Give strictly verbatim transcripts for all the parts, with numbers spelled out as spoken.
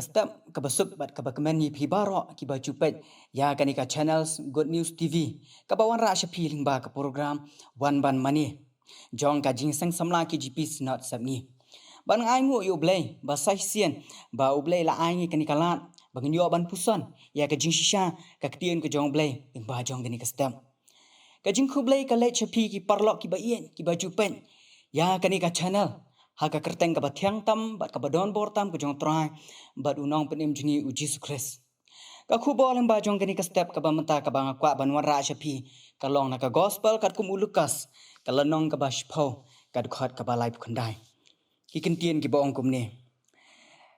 step kaba suk bad kaba kmen ïa phi baroh kiba ju peit ïa kane ka channels Good News T V, kaba wanrah sha phi lyngba ka program Wan Ban Mane jong ka Jingseng Samla K J P Synod Sepngi. Ban ai nguh ïa U Blei ba sa shisien ba U Blei la ai ngi kane ka lad ba ngin ïoh ban puson ïa ka jingshisha ka ktien ka jong U Blei lyngba jong kane ka step. Ka jingkhublei ka leit sha phi ki paralok kiba ïeit kiba ju peit ïa kane ka channel ha ka kyrteng kaba thiang tam bad kaba don bor tam ka jong U Trai bad U Nongpynim jong ngi U Jisu Khrist. Ka khubor lyngba jong kane ka step kaba mynta kaba nga kwah ban wanrah sha phi ka long na ka Gospel katkum u Lukas, ka lynnong kaba shiphew, ka dkhot kaba laiphew khyndai. Ki kyntien kiba ong kumne: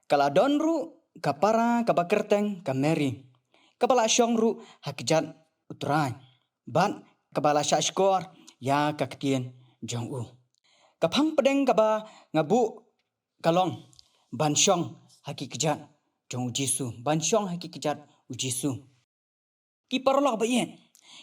Ka la don ruh ka para kaba kyrteng ka Mary, kaba la shong ruh ha kjat U Trai bad kaba la shahshkor ïa ka ktien jong u. Ka phang pdeng kaba nga buh ka long ban shong ha ki kjat jong U Jisu, ban shong ha ki kjat U Jisu. Ki paralok ba ïeit,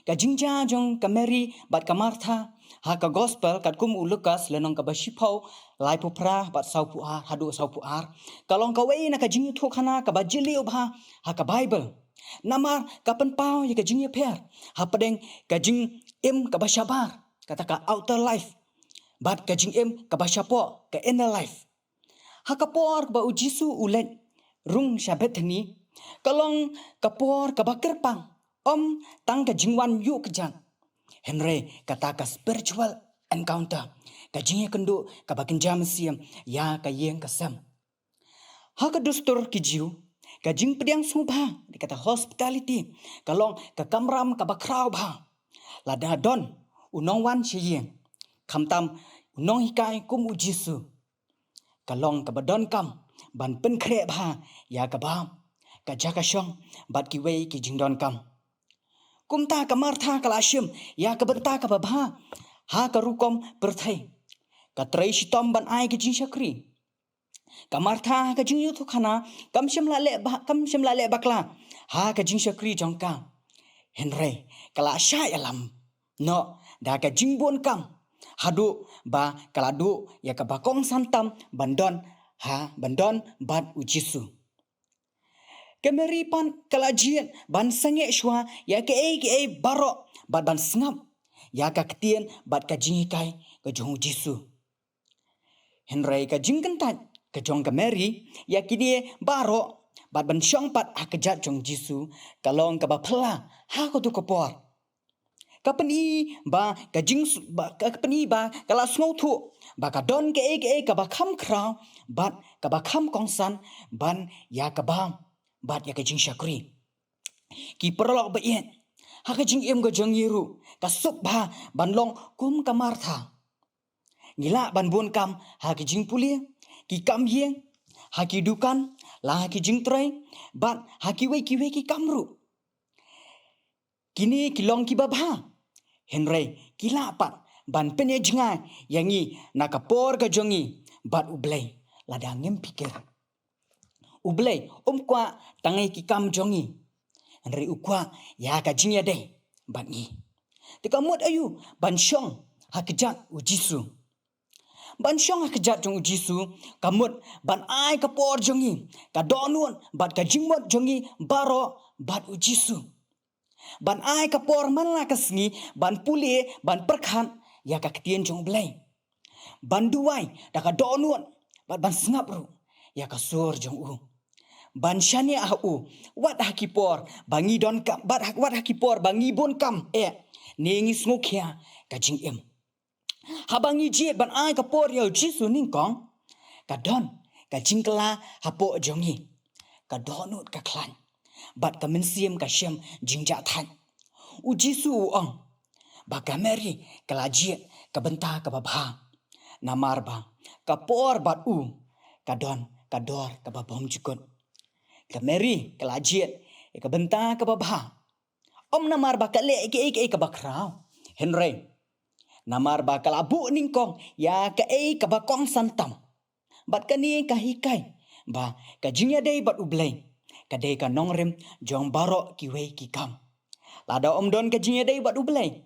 ka jingjia jong ka Mary bad ka Martha ha ka Gospel katkum u Lukas, lynnong kaba shiphew, laiphew phra bad sawphew ar haduh sawphew ar, ka long kawei na ka jingïathuhkhana kaba jylliew bha ha ka Baibl. Namar ka pynpaw ïa ka jingïapher hapdeng ka jingim kaba shabar, kata ka outer life, bad ka jingim kaba shapoh, ka inner life. Ha ka por ba U Jisu u leit rung sha Bethany, ka long ka por kaba kyrpang, ym tang ka jingwan ïuh kjat, hynrei kata ka spiritual encounter, ka jingïakynduh kaba kynja mynsiem ïa ka ïing ka sem. Ha ka dustur ki Jiw, ka jingpdiang sngewbha, kata hospitality, ka long ka kamram kaba khraw bha. Lada don u nongwan sha ïing, khamtam u nonghikai kum U Jisu, ka long kaba donkam ban pynkhreh bha ïa ka bam, ka jaka shong bad kiwei ki jingdonkam. Kumta ka Martha ka la shim ïa ka bynta kaba bha ha ka rukom pyrthei. Ka trei shitom ban ai ka jingshakri. Ka Martha ha ka jingïathuhkhana kam shym la leh ba, kam shym la leh bakla ha ka jingshakri jong ka, hynrei ka la shah ïalam noh da ka jingbun kam haduh ba ka la duh ïa kaba kongsan tam ban don ha, ban don bad U Jisu. Ka Mary pat ka la jied ban sangeh shuwa ïa kaei kaei baroh bad ban sngap ïa ka ktien bad ka jinghikai ka jong U Jisu. Hynrei ka jingkyntait ka jong ka Mary ïa kine baroh bad ban shong pat ha kjat jong U Jisu ka long kaba phylla ha kato ka por. Ka pyni ba ka jing, ba ka pyni ba ka la sngewthuh ba ka don kaei kaei kaba kham khraw bad kaba kham kongsan ban ïa ka bam bad ïa ka jingshakri. Ki paralok ba ïeit, ha ka jingim ka jong ngi ruh ka suk bha ban long kum ka Martha. Ngi lah ban bun kam ha ki jingpule, ki kam ïing, ha ki dukan, la ha ki jingtrei bad ha kiwei kiwei ki kam ruh. Kine ki long kiba bha, hynrei ki lah pat ban pynïajngai ïa ngi na ka por ka jong ngi bad U Blei lada ngim phikir. U Blei um kwah tang ïa ki kam jong ngi, hynrei u kwah ïa ka jingïadei bad ngi. Te ka mut aïu ban shong ha kjat U Jisu? Ban shong ha kjat jong U Jisu ka mut ban ai ka por jong ngi, ka dohnud bad ka jingmut jong ngi baroh bad U Jisu. Ban ai ka por man la ka sngi ban pule, ban pyrkhat ïa ka ktien jong U Blei. Ban duwai da ka dohnud bad ban sngap ruh ïa ka sur jong u. Ban shaniah ha u wat ha ki por ba ngi donkam, wat ha, wat ha ki por ba ngi bun kam eh ne ngi sngewkhia ka jingim. Haba ngi jied ban ai ka por ïa U Jisu nyngkong, ka don ka jingkylla hapoh jong ngi, ka dohnud ka khlaiñ bad ka mynsiem ka shem jingjahthait. U Jisu u ong ba ka Mary ka la jied ka bynta kaba bha, namar ba ka por bad u ka don ka dor kaba bymjukut. Ka Mary ka la jied ïa ka bynta kaba bha, ym namar ba ka leh kaei kaei kaba khraw, hynrei namar ba ka la buh nyngkong ïa kaei kaba kongsan tam. Bad kane ka hikai ba ka jingïadei bad U Blei ka dei ka nongrim jong baroh kiwei ki kam. Lada ym don ka jingïadei bad U Blei,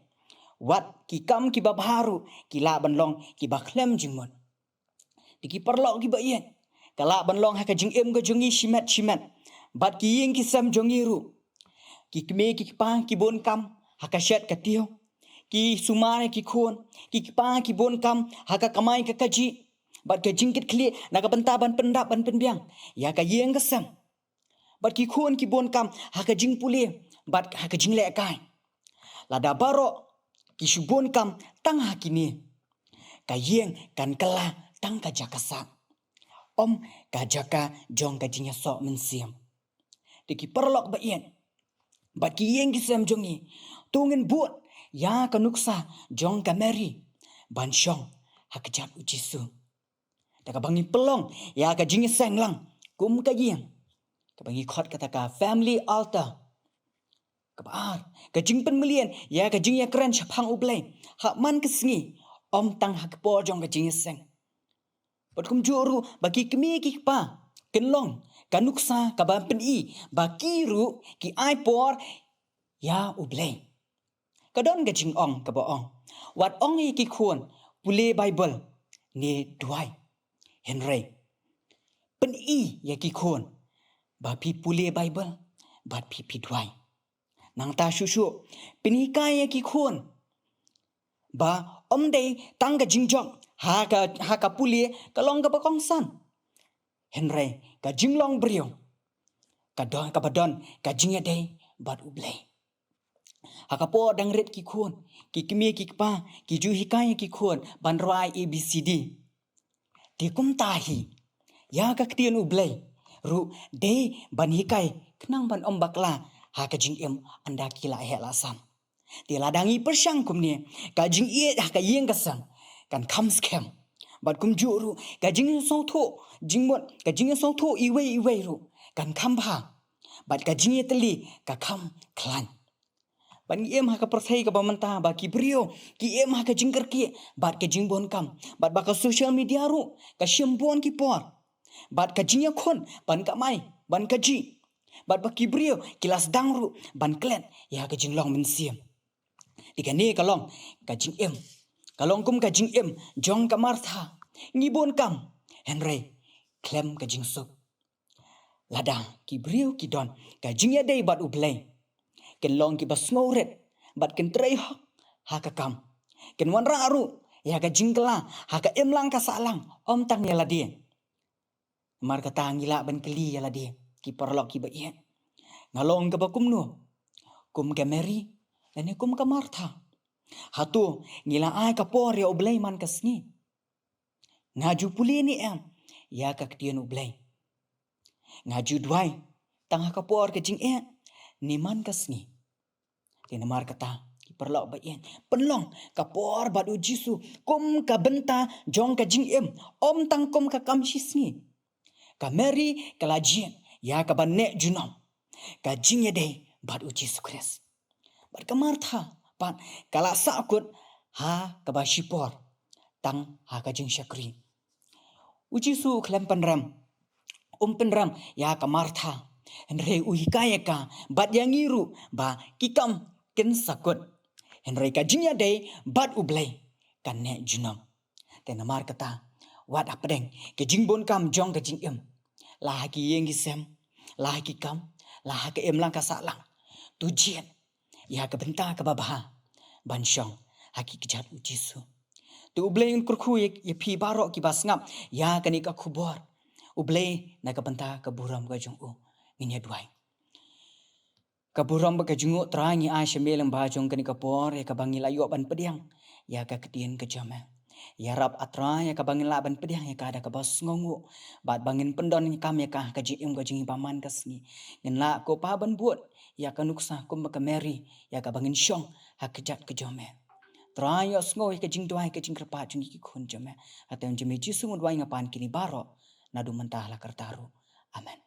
wat ki kam kiba bha ruh ki lah ban long kiba khlem jingmut. Te ki paralok kiba ïeit, Ka lah ban long ha ka jingim ka jong ngi shimet shimet. Bad ki ïing ki sem jong ngi ruh. Ki kmie ki kpa ki bun kam ha ka shet ka tiew. Ki sumar ïa ki khun, ki kpa ki bun kam ha ka kamai ka kajih. Bad ka jingkitkhlieh na ka bynta ban pyndap ban pynbiang ïa ka ïing ka sem. Bad ki khun ki bun kam ha ka jingpule bad ha ka jinglehkai. Lada baroh ki shu bun kam tang ha kine, ka ïing kan kylla tang ka jaka sah, ym ka jaka jong ka jingïasoh mynsiem. Te ki paralok ba ïeit bad ki ïing ki sem jong ngi, to ngin bud ïa ka nuksa jong ka Mary ban shong ha kjat U Jisu. Te kaba ngi pynlong ïa ka jingïaseng lang kum ka ïing, kaba ngi khot kata ka family altar. Kaba ar, ka jingpynmlien ïa ka jingïakren shaphang U Blei ha man ka sngi, ym tang ha ka por jong ka jingïaseng. Bad kumjuh ruh ba ki kmie ki kpa kin long ka nuksa kaba pyni ba ki ruh ki ai por ïa U Blei. Ka don ka jingong kaba ong, wat ong ïa ki khun pule Baibl ne duwai. Hynrei pyni ïa ki khun ba phi pule Baibl bad phi phi duwai. Nangta shuh shuh pynhikai ïa ki khun ba ym dei tang ka jingjop ha ka, ha ka pule ka long kaba kongsan, hynrei ka jinglong briew ka don, kaba don ka jingïadei bad U Blei. Ha ka por dang rit ki khun, ki kmie ki kpa ki ju hikai ïa ki khun ban rwai A B C D. Te kumta hi ïa ka ktien U Blei ruh dei ban hikai khnang ban ym bakla ha ka jingim ynda ki la heh la san. Te lada ngi pyrshang kumne, ka jingïeit ha ka ïing ka sem kan kham skhem. Bad kumjuh ruh ka jingsngewthuh jingmut, ka jingsngewthuh iwei iwei ruh kan kham bha. Bad ka jingïatylli ka kham khlaiñ. Bad ngi im ha ka pyrthei kaba mynta ba ki briew ki im ha ka jingkyrkieh bad ka jingbun kam. Bad ba ka social media ruh ka shim bun ki por. Bad ka jingïakhun ban kamai ban kajih. Bad ba ki briew ki la sdang ruh ban klet ïa ka jinglong mynsiem. Te kane ka long ka jingim, ka long kum ka jingim jong ka Martha. Ngi bun kam, hynrei khlem ka jingsuk. Lada ki briew ki don ka jingïadei bad U Blei, kin long kiba sngewrit bad kin trei hok ha ka kam. Kin wanrah ruh ïa ka jingkylla ha ka imlang ka sahlang, ym tang ïa lade. Namar kata ngi lah ban kylli ïa lade, ki paralok kiba ïeit, nga long kaba kumno? Kum ka Mary lane kum ka Martha? Hato ngi la ai ka por ïa U Blei man ka sngi? Nga ju pule ne em ïa ka ktien U Blei? Nga ju duwai tang ha ka por ka jingeh ne man ka sngi? Te namar kata, ki paralok ba ïeit, pynlong ka por bad U Jisu kum ka bynta jong ka jingim, ym tang kum ka kam shisngi. Ka Mary ka la jied ïa kaba neh junom, ka jingïadei bad U Jisu Khrist. Bad ka Martha pat ka la sahkut ha kaba shipor tang ha ka jingshakri. U Jisu u khlem pynrem, um pynrem ïa ka Martha, hynrei u hikai ïa ka bad ïa ngi ruh ba ki kam kin sahkut, hynrei ka jingïadei bad U Blei kan neh junom. Te namar kata, wat hapdeng ka jingbun kam jong ka jingim, la ha ki ïing ki sem, la ha ki kam, la ha ka imlang ka sahlang, to jied ïa ka bynta kaba bha ban shong ha ki kjat U Jisu. Te U Blei un kyrkhu ïa, ïa phi baroh kiba sngap ïa kane ka khubor. U Blei na ka bynta ka burom ka jong u. Ngin ïa duwai. Ka burom bad ka jingngooh Trai, ngi ai sha me lyngba jong kane ka por ïa kaba ngi la ïoh ban pdiang ïa ka ktien ka jong me. Ïarap ah Trai ïa kaba ngin lah ban pdiang ïa ka da kaba sngewnguh bad ba ngin pyndon kam ïa ka ha ka jingim ka jong ngi ba man ka sngi. Ngin lah ko Pa ban bud ïa ka nuksa kum ka Mary ïa kaba ngin shong ha kjat ka jong me. Trai ïohsngew ïa ka jingduwai ka jingkyrpad jong ngi ki khun jong me. Ha ka kyrteng jong me Jisu ngi duwai, ngi pan kine baroh naduh mynta la karta ruh. Amen.